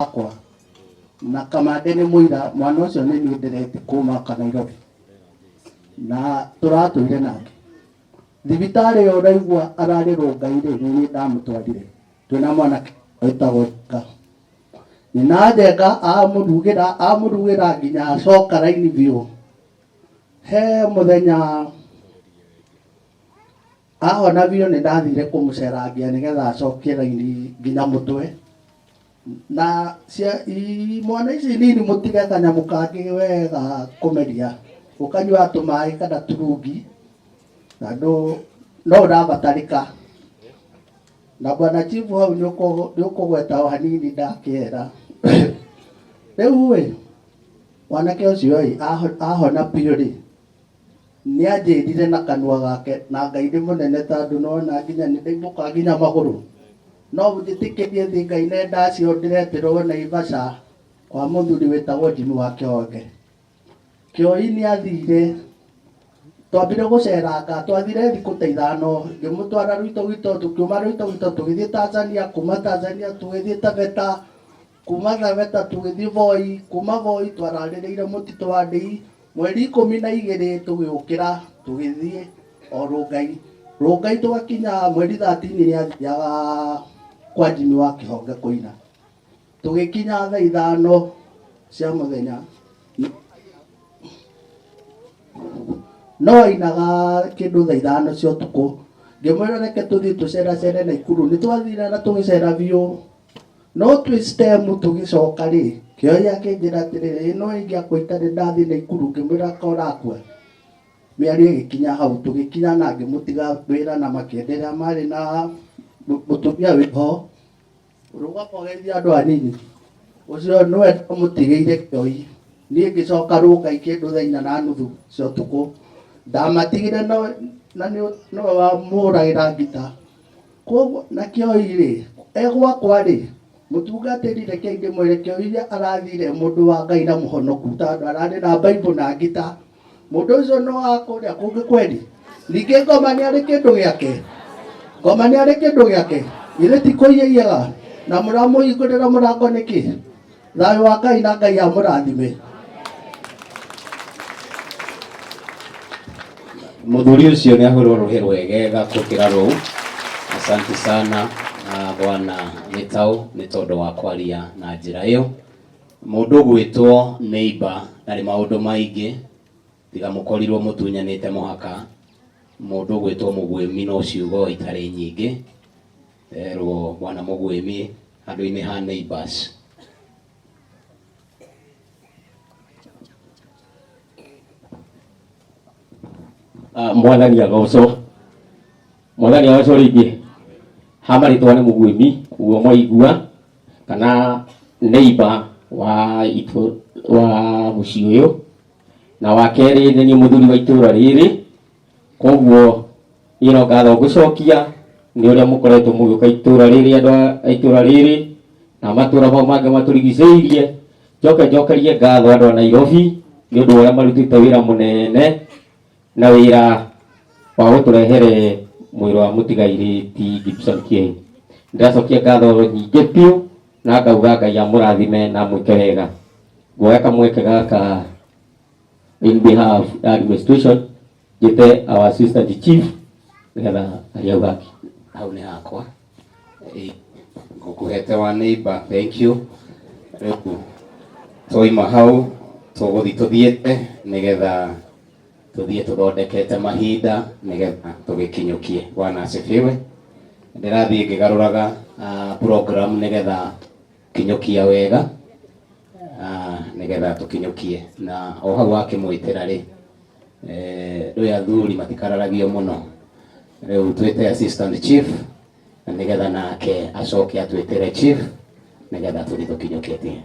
Wakwa na Kamande nĩ mũira, mwana ũcio nĩ niĩ ndĩrete kuma Nairobi na tũratũire nake thibitarĩ ĩyo ũraigua ararĩ Rũngai-rĩ, nĩ niĩ ndamũtwarire twĩna mwanake wĩtagwo Njenga. Nyina Njenga amũrugĩra amũrugĩra nginya acoka raini biũ. He mũthenya ahona biũ nĩ ndathire kũmũcerangia nĩgetha acokie raini nginya mũtwe. Na cia mwana ici nini mũtige kanyamũ kangĩ wega kũmeria ũkanyua tũmaĩ kana turungi tondũ no ũrabatarĩka. Na bwana chief hau nĩ ũkũgweta o hanini ndakĩera. Rĩu ĩ mwanake ũcio ĩ ahona biũ rĩ, nĩ anjĩrire na kanua gake, na Ngai nĩ mũnene tondũ nĩwona nginya nĩ ndaimũka nginya magũrũ. No njĩtĩkĩrie thiĩ ngaine ndacio ndĩretĩrwo Naivasha kwa mũthuri wĩtagwo Jimmy wa Kĩonge. Kĩoi nĩ athire, twambire gũceranga, twathire thikũ ta ithano, ngĩmũtwara Rũitogito, tũkiuma Rũitogito tũgĩthiĩ Tanzania, kuma Tanzania tũgĩthiĩ Taveta, kuma Taveta tũgĩthiĩ Voi, kuma Voi twararĩrĩire mũtitũ wa Ndĩi, mweri 12 tũgĩũkĩra tũgĩthiĩ o Rũngai. Rũngai tũgakinya mweri 13 nĩ athiaga kwa Jimmy wa Kĩhonge kũina. Tũgĩkinya thaa 5 cia mũthenya. No ainaga kĩndũ thaa 5 cia ũtukũ. Ngĩmwĩra reke tũthiĩ tũceracere Naikuru. Nĩ twathire na tũgĩcera biũ. No twĩ stem tũgĩcoka rĩ, kĩoi akĩnjĩra atĩrĩrĩ, ĩno ingĩakua itarĩ ndathiĩ Naikuru, ngĩmwĩra ka ũrakua. Mĩario ĩgĩkinya hau, tũgĩkinya na ngĩmũtiga wĩra na makĩenderea marĩ na mũtumia wĩho. Rũgama ũgeithie andũ anini. Ũcio nĩwe ndamũtigĩire kĩoi. Niĩ ngĩcoka Rũngai kĩndũ thaa 4 na nuthu cia ũtukũ. Ndamatigire na nĩwe wamũhũragĩra ngita. Koguo na kĩoi rĩ, e gwakwa rĩ, mũtungatĩri rekei ndĩmwĩre kĩoi arathire mũndũ wa Ngai na mũhonoku tondũ ararĩ na Bible na ngita. Mũndũ ũcio no wa kũrĩa kũngĩ kweri. Ningĩ ngoma nĩ arĩ kĩndũ gĩake. Ngoma nĩ arĩ kĩndũ gĩake. Githĩ ti kũiyaiyaga? Na mũramũhingũrĩra mũrango nĩkĩ? Thayũ wa Ngai na Ngai amũrathime. Mũthuri ũcio nĩ ahũrwo rũhĩ rwegega gũkĩra rũu. Asante sana bwana Gĩtaũ nĩ tondũ wa kwaria na njĩra ĩyo. Mũndũ ũgwĩtwo neighbor ndarĩ maũndũ maingĩ tiga mũkorirwo mũtunyanĩte mũhaka. Mũndũ ũgwĩtwo mũguĩmi no ciugo itarĩ nyingĩ. Erwo bwana mũguĩmi handũ-inĩ ha neighbors. Mwathani agocwo, mwathani agocwo rĩngĩ. Ha marĩtwa nĩ mũguĩmi ũguo mwaigua kana neighbor wa itũ wa mũciĩ ũyũ, na wa kerĩ nĩ niĩ mũthuri wa itũra rĩrĩ, koguo niĩ no ngatho ngũcokia nĩ ũrĩa mũkoretwo mũgĩũka itũra rĩrĩ andũ a itũra rĩrĩ na matũra mau mangĩ matũrigicĩirie. Njoke njokerie ngatho andũ a Nairobi nĩ ũndũ wa ũrĩa marutĩte wĩra mũnene na wĩra wa gũtũrehere mwĩrĩ wa mũtigairĩ ti Gibson Kĩoi. Ndĩracokia ngatho nyingĩ biũ na ngauga Ngai amũrathime na amwĩke wega. Nguoya kamweke gaka in behalf ya administration njĩte our assistant chief nĩgetha arie hau hake. Hau nĩ hakwa. Ngũkũhete wa neighbor, thank you. Rĩu twaima hau tũgũthiĩ tũthiĩte nĩgetha tũthiĩ tũthondekete mahinda nĩgetha tũgĩkinyũkie. Bwana asifiwe. Ndĩrathiĩ ngĩgarũraga program nĩgetha kinyũkia wega, nĩgetha tũkinyũkie. Na o hau wakĩmwĩtĩra rĩ, ndũĩ athuri matikararagio mũno. Rĩu twĩte assistant chief na nĩgetha nake acoke atwĩtĩre chief nĩgetha tũthiĩ tũkinyũkĩtie.